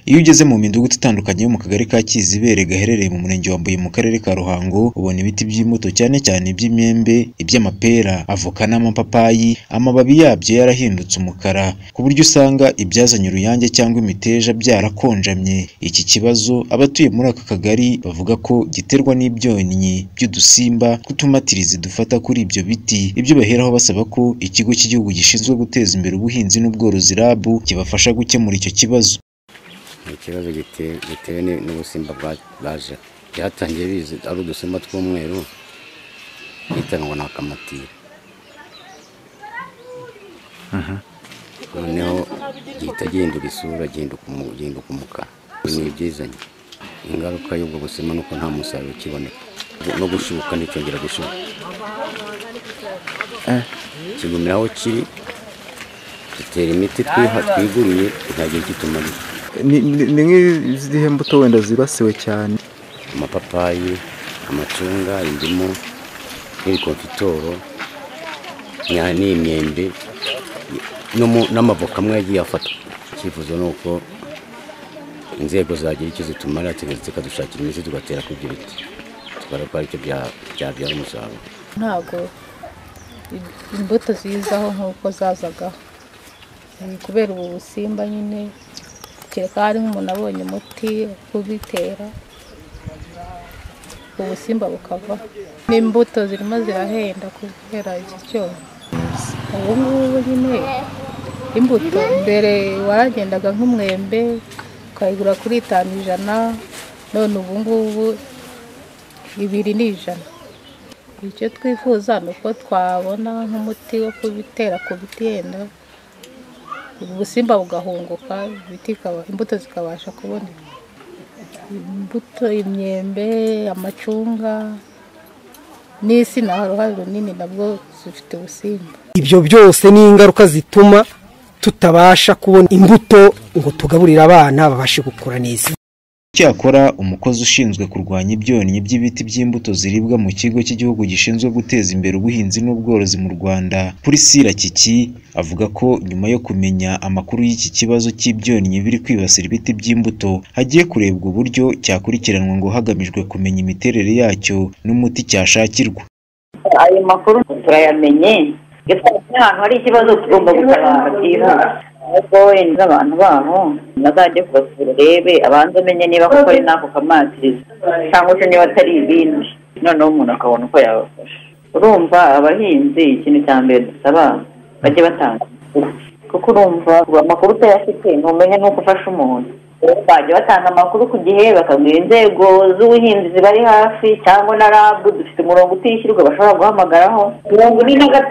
Iyo ugeze mu midugudu itandukanye yo mu kagari ka Kizibere gaherereye mu murenge wa Mbuye mu karere ka Ruhango, ubona ibiti by'imbuto cyane cyane iby'imyembe, iby'amapera, avoka n'amapapayi, amababi yabyo yarahindutse umukara, ku buryo usanga ibyazanye uruyange cyangwa imiteja byarakonjamye. Iki kibazo abatuye muri aka kagari bavuga ko giterwa n'ibyonnyi by'udusimba tw'utumatirizi dufata kuri ibyo biti, ibyo baheraho basaba ko ikigo cy'igihugu gishinzwe guteza imbere ubuhinzi n'ubworozi RAB kibafasha gukemura icyo kibazo. Ikibazo gitewe n'ubusimba bwaje byatangiye bize ari udusimba tw'umweru bitaga ngo ni akamatira, noneho gihita gihindura isura, gihinduka umukara. Ni ibyizanye ingaruka y'ubwo busimba nuko nta musaruro ukiboneka, no gushibuka nticyongera gushibuka, kigumira aho kiri, dutera imiti twiguriye ntagira icyo itumarira. Ni nk'izihe mbuto wenda zibasiwe cyane? Amapapayi, amacunga, indimu, n'ibikonfitoro, n'imyembe, n'amavoka amwe yagiye afatwa. Icyifuzo ni uko inzego zagira icyo zitumara, zikadushakira imiti tugatera kuri ibyo biti, tukareba ko aricyo byabyara umusaruro. Ntabwo imbuto zizaho nk'uko zazagaho kubera ubu busimba nyine, kereka hari nk'umuntu abonye umuti kubitera ubusimba bukava. N'imbuto zirimo zirahenda kubera iki cyorezo. Ubu ngubu nyine imbuto mbere waragendaga nk'umwembe ukayigura kuri 5 ijana, none ubu ngubu 2 ni ijana. Icyo twifuza ni uko twabona nk'umuti wo kubitera ku biti, yenda ubusimba bugahunguka, imbuto zikabasha kuboneka. Imbuto, imyembe, amacunga n'insina uruhare runini nabwo zifite ubusimba. Ibyo byose ni ingaruka zituma tutabasha kubona imbuto ngo tugaburire abana babashe gukura neza. Cyakora umukozi ushinzwe kurwanya ibyonnyi by'ibiti by'imbuto ziribwa mu kigo cy'igihugu gishinzwe guteza imbere ubuhinzi n'ubworozi mu Rwanda, Priscilla Kiki, avuga ko nyuma yo kumenya amakuru y'iki kibazo cy'ibyonnyi biri kwibasira ibiti by'imbuto, hagiye kurebwa uburyo cyakurikiranwa ngo hagamijwe kumenya imiterere yacyo n'umuti cyashakirwa. Ayo makuru turayamenye, iyo ahantu hari ikibazo tugomba gutabara byihuse. Ubwo wenda abantu baho bazajye kubasura urebe, abanze amenye niba koko ari n'ako kamatirizi cyangwa se niba atari ibindi, noneho umuntu akabona uko yabafasha. Urumva abahinzi ikintu cya mbere dusaba bajye batanga amakuru, kuko urumva amakuru utayafite ntumenye n'uko ufasha umuntu. Bajya batanga amakuru ku gihe, bakabwira inzego z'ubuhinzi zibari hafi cyangwa na RAB, dufite umurongo utishyurwa bashobora guhamagaraho 46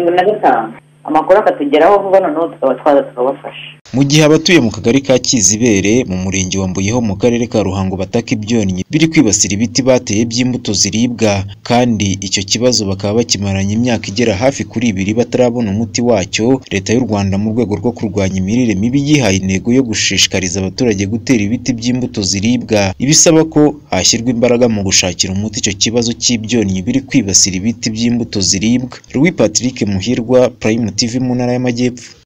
75, amakuru akatugeraho vuba, noneho tukaba twaza tukabafasha. Mu gihe abatuye mu kagari ka Kizibere mu murenge wa Mbuye ho mu karere ka Ruhango bataka ibyonnyi biri kwibasira ibiti bateye by'imbuto ziribwa, kandi icyo kibazo bakaba bakimaranye imyaka igera hafi kuri 2 batarabona umuti wacyo, Leta y'u Rwanda mu rwego rwo kurwanya imirire mibi yihaye intego yo gushishikariza abaturage gutera ibiti by'imbuto ziribwa, ibisaba ko hashyirwa imbaraga mu gushakira umuti icyo kibazo cy'ibyonnyi biri kwibasira ibiti by'imbuto ziribwa. Louis Patrick Muhirwa, Prime TV mu ntara y'Amajyepfo.